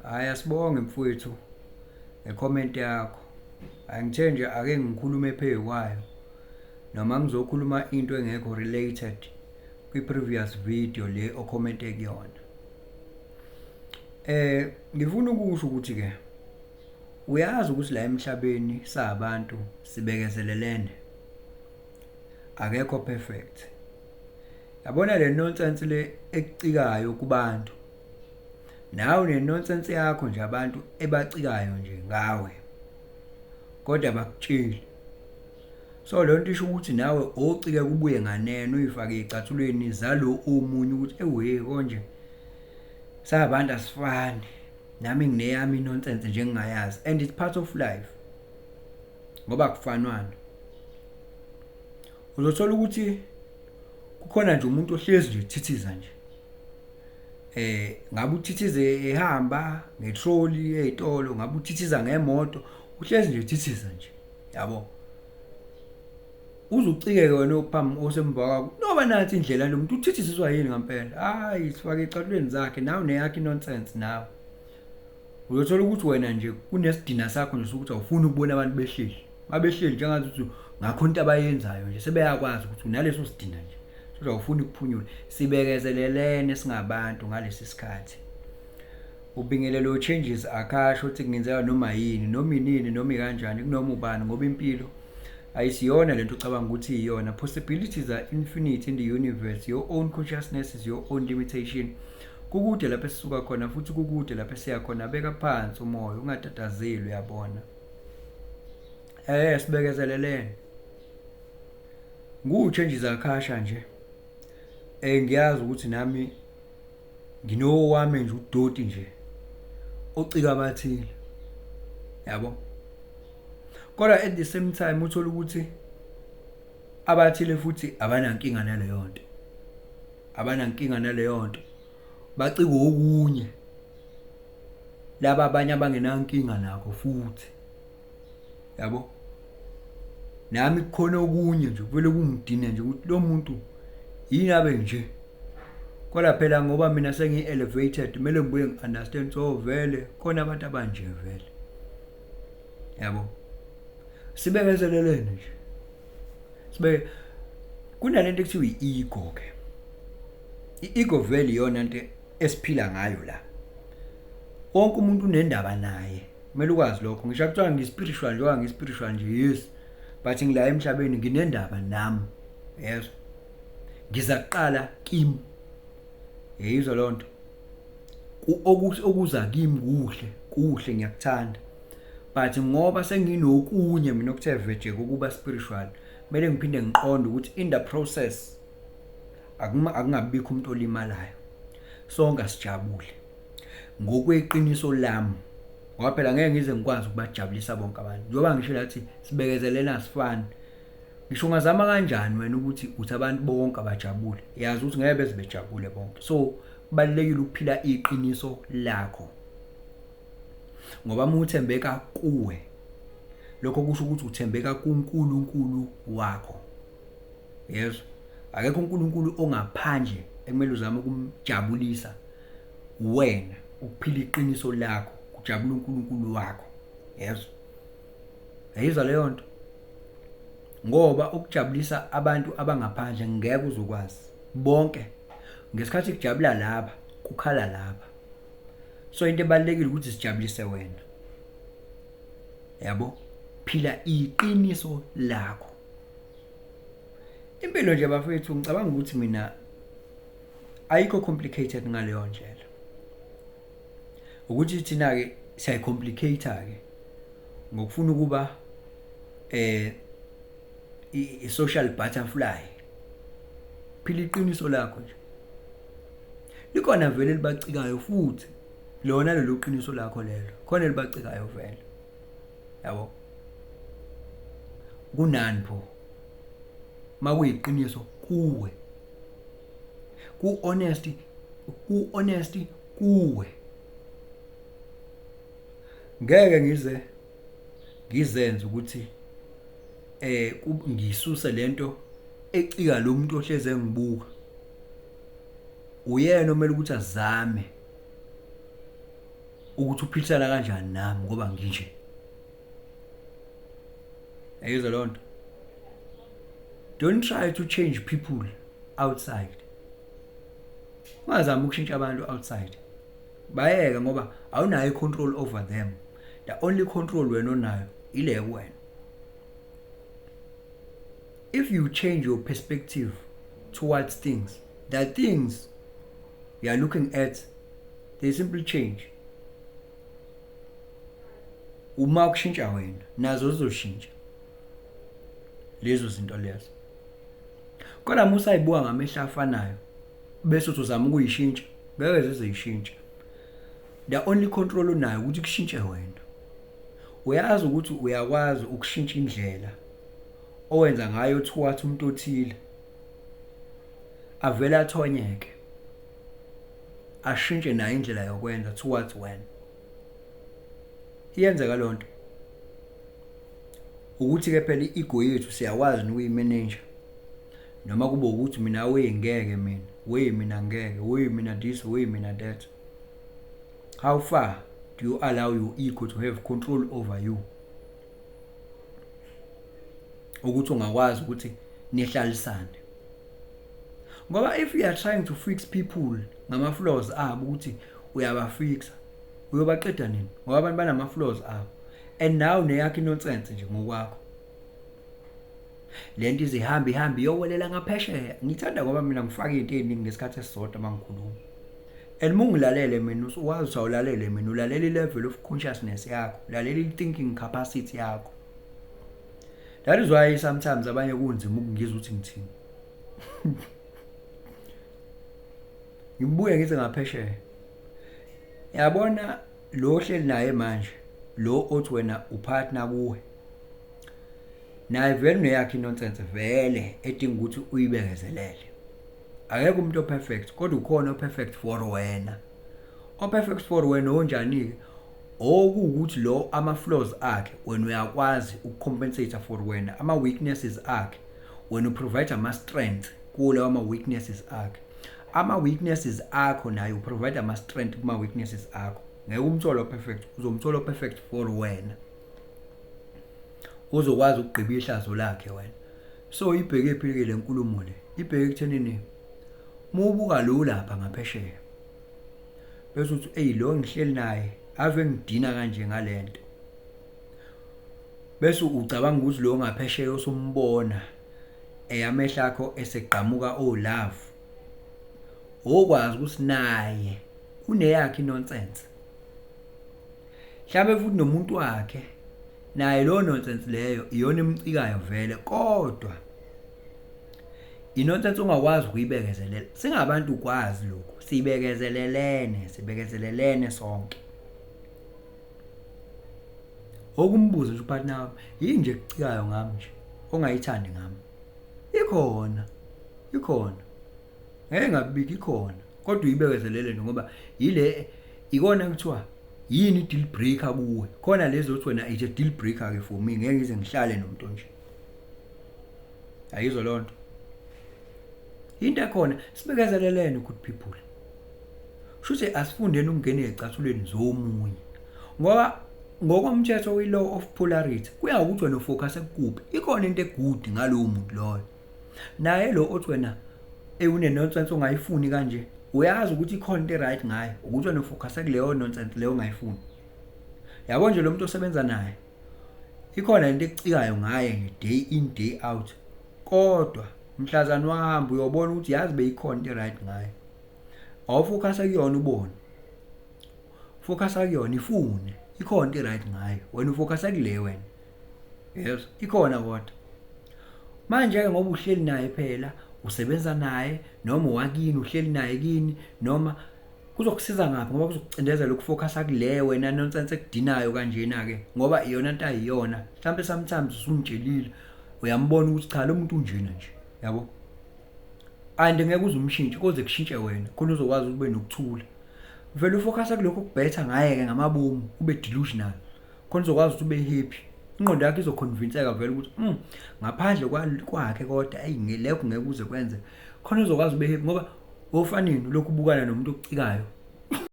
Hhayi, asibonge mfowethu nge-comment yakho. Angithe nje ake ngikhulume phekwayo noma ngizokhuluma into engekho related kwi-previous video le o-commente kuyona. Ngifuna ukusho ukuthi ke uyazi ukuthi la emhlabeni sabantu sibekezelelene. Akekho perfect. Yabona le nonsense le ekucikayo kubantu. Nawe ne nonsense yakho nje abantu ebacikayo nje ngawe. Kodwa bakutsheli. So le nto isho ukuthi nawe ocike kubuye nganeno uyifake ezicathulweni zalo omunye ukuthi ewe konje sabantu asifani. Nami ngineyami nonsense nje engingayazi and it's part of life. Ngoba kufanwana. Uzothola ukuthi kukhona nje umuntu ohlezi nje thithiza nje. Ngabe uthithize ehamba ngetroli ezitolo, ngabe uthithiza ngemoto, uhlezi nje uthithiza nje. Yabo. Uzucikeke wena ophambi osemva kwakho. Noba nathi indlela lo muntu uthithiziswa yini ngempela? Hayi, sifake ecathulweni zakhe nawe neyakhe nonsense nawe. Uyothola ukuthi wena nje kunesidina sakho nje sokuthi awufuni ukubona abantu behleli. Mabehleli njengathi ukuthi ngakho into abayenzayo nje sebeyakwazi ukuthi unaleso sidina nje. So awufuni ukuphunyula. Sibekezelelene singabantu ngalesi sikhathi. Ubingelelo changes akasho ukuthi kungenzeka noma yini, noma inini, noma kanjani, kunoma ubani ngoba impilo ayisiyona lento ocabanga ukuthi iyona. Possibilities are infinite in the universe. Your own consciousness is your own limitation. Kukude lapho esisuka khona futhi kukude lapho esiya khona. Beka phansi umoya, ungatatazeli, uyabona. Sibekezelelene. Ngu-changes akhasha nje. Ngiyazi ukuthi nami nginowami nje udoti nje ocika abathile. Yabo. Kodwa at the same time uthola ukuthi abathile futhi abanankinga naleyo nto. Abanankinga naleyo nto. Bacika okunye. Laba abanye abangenankinga nakho futhi. Yabo. Nami kukhona okunye nje kuvele kungidine nje ukuthi lo muntu yini abe nje. Kodwa phela ngoba mina sengi-elevated kumele ngibuye ngi-understand so vele khona abantu abanje vele. Yabo. Sibekezelelene nje. Sibe kunalento ekuthiwa i-ego ke. I-ego vele iyona into esiphila ngayo la. Wonke umuntu unendaba naye. Kumele ukwazi lokho. Ngisho kuthiwa ngi-spiritual njengoba ngi-spiritual nje, yes. But ngila emhlabeni nginendaba nami. Yezwa. Ngiza kuqala kimi. Yeyizwa lonto. Okuza kimi kuhle, kuhle ngiyakuthanda. But ngoba senginokunye mina okuthe veje ukuba spiritual, kumele ngiphinde ngiqonde ukuthi in the process akungabikho umuntu olimalayo. Sonke asijabule. Ngokweqiniso lami, ngoba phela ngeke ngize ngikwazi ukubajabulisa bonke abantu. Njengoba ngisho lathi sibekezelena asifani. Ngisho ungazama kanjani wena ukuthi uthi abantu bonke abajabule, yazi ukuthi ngeke beze bejabule bonke. So kubalulekile ukuphila iqiniso lakho. Ngoba uma uthembeka kuwe, lokho kusho ukuthi uthembeka kuNkulunkulu wakho. Yezwa, akekho uNkulunkulu ongaphandle ekumele uzame ukumjabulisa wena, ukuphila iqiniso lakho, kujabula uNkulunkulu wakho. Yezwa. Yayizwa leyo nto. Ngoba ukujabulisa abantu abangaphandle ngeke uzokwazi bonke. Ngesikhathi kujabula laba, kukhala laba. So into ebalulekile ukuthi sijabulise wena. Yabo, phila iqiniso lakho. Impilo nje bafethu ngicabanga ukuthi mina ayikho complicated ngaleyo ndlela. Ukuthi thina ke siyayicomplicate ke ngokufuna ukuba i-social butterfly. Phila iqiniso lakho nje. Likhona vele libacikayo futhi lona lelo qiniso lakho lelo. Khona libacikayo vele. Yabo. Kunani pho? Makuyiqiniso kuwe. Ku honest, ku honest kuwe. Ngeke ngize ngizenze ukuthi ngisuse lento ecika lo muntu ohleze engibuka. Uyena omele ukuthi azame. Ukuthi uphilisana kanjani nami ngoba nginje. Ayizwa lonto. Don't try to change people outside. Ungazami ukushintsha abantu outside. Bayeke ngoba awunayo i-control over them. The only control wena onayo ile kuwena. If you change your perspective towards things, the things you are looking at, they simply change. Uma kushintsha wena, nazo zizoshintsha lezo zinto lezo. Kodwa uma usayibuka ngamehlo afanayo bese uthi uzama ukuyishintsha, ngeke zize zishintshe. The only control onayo ukuthi kushintshe wena. Uyazi ukuthi uyakwazi ukushintsha indlela owenza ngayo towards umuntu othile, avele athonyeke, ashintshe naye indlela yokwenza towards wena. Iyenzeka lonto. Ukuthi ke phela i-ego yethu siyakwazi ukuyimanage. Noma kube ukuthi mina we ngeke mina, we mina ngeke, we mina this, we mina that. How far do you allow your ego to have control over you? Ukuthi ungakwazi ukuthi nihlalisane. Ngoba if you are trying to fix people ngama flaws abo, ukuthi uyabafixa, uyobaqeda nini? Ngoba abantu banama flaws abo. And now neyakho nonsense nje ngokwakho. Lento izihamba ihamba iyowelela ngaphesheya. Ngithanda ngoba mina ngifaka izinto eziningi ngesikhathi esisodwa mangikhuluma. And mungilalele mina, uwazi ukuthi awulalele mina, ulalela i-level of consciousness yakho, ulalela i-thinking capacity yakho. That is why sometimes abanye kunzima ukungizwa ukuthi ngithini. Ngibuye ngithi ngaphesheya. Yabona lo ohleli naye manje, lo othi wena upartner kuwe, naye vele uneyakhe nonsense vele edinga ukuthi uyibekezelele. Akekho umuntu operfect, kodwa ukhona operfect for wena. Operfect for wena onjani ke? Okuwukuthi lo ama flaws akhe wena uyakwazi ukucompensate for wena, ama weaknesses akhe wena uprovide ama strength kuwo ama weaknesses akhe. Ama weaknesses akho naye uprovide ama strength kuma weaknesses akho. Ngeke umthole perfect, uzomthola perfect for wena. Uzokwazi ukugqiba ihlazo lakhe wena. So ibheke phi ke lenkulumo le? Ibheke ekuthenini mubuka lo lapha ngaphesheya, bese uthi ey lo ngihleli naye ave ngidina kanje ngalento, bese ucabanga ukuthi lo ngaphesheya osumbona eyamehla akho esegqamuka o love, okwazi ukuthi naye uneyakhe nonsense. Mhlawumbe futhi nomuntu wakhe naye lo nonsense leyo iyona emcikayo vele, kodwa inonsense ungakwazi ukuyibekezelela. Singabantu ukwazi lokhu, sibekezelelene, sibekezelelene sonke. Okumbuza nje upartner wami, yini nje ekucikayo ngami nje ongayithandi ngami? Ikhona, ikhona, ngeke ngabiki, ikhona, kodwa uyibekezelele nje ngoba yile ikona kuthiwa yini i-deal breaker kuwe. Khona lezo othi wena it's a deal breaker ke for me, ngeke ngize ngihlale nomuntu nje. Ayizwa lonto. Into ekhona, sibekezelelene, good people. Shuthi asifundeni ukungena ezicathulweni zomunye. Ngoba ngokomthetho we-law of polarity, kuya ukuthi wena ufocus kuphi. Ikhona into egood ngalowo muntu loyo. Naye lo othi wena ewune nonsense ongayifuni kanje, uyazi ukuthi ikhona into right ngaye, ukuthi wena ufocus kuleyo nonsense leyo ongayifuni. Yabo nje lo muntu osebenza naye, ikhona into ekucikayo ngaye nje day in day out. Kodwa mhlazana wahamba uyobona ukuthi yazi beyikhona into right ngaye. Awufocus kuyona ubone. Focus kuyona ifune. Ikhona into right ngayo. Wena ufocus kule wena. Yes, ikhona kodwa. Manje ke ngoba uhleli naye phela, usebenza naye noma wakini uhleli naye kini, noma kuzokusiza ngaphi ngoba kuzokucindezela ukufocus kule wena nonsense ekudinayo kanjena ke, ngoba iyona into ayiyona. Mhlawumbe sometimes usumtshelile, uyambona ukuthi cha lo muntu unjena nje, yabo. And ngeke uze umshintshe koze kushintshe wena, khona uzokwazi ube nokuthula. Vele ufocus kulokho okubetha ngaye ke ngamabomu, ube delusional, khona uzokwazi ukuthi ube happy. Ingqondo yakho izoconvinceka vele ukuthi ngaphandle kwakhe kodwa ey lekho ngeke uze kwenze, khona uzokwazi ube happy. Ngoba wofanini lokhu ubukana nomuntu okucikayo.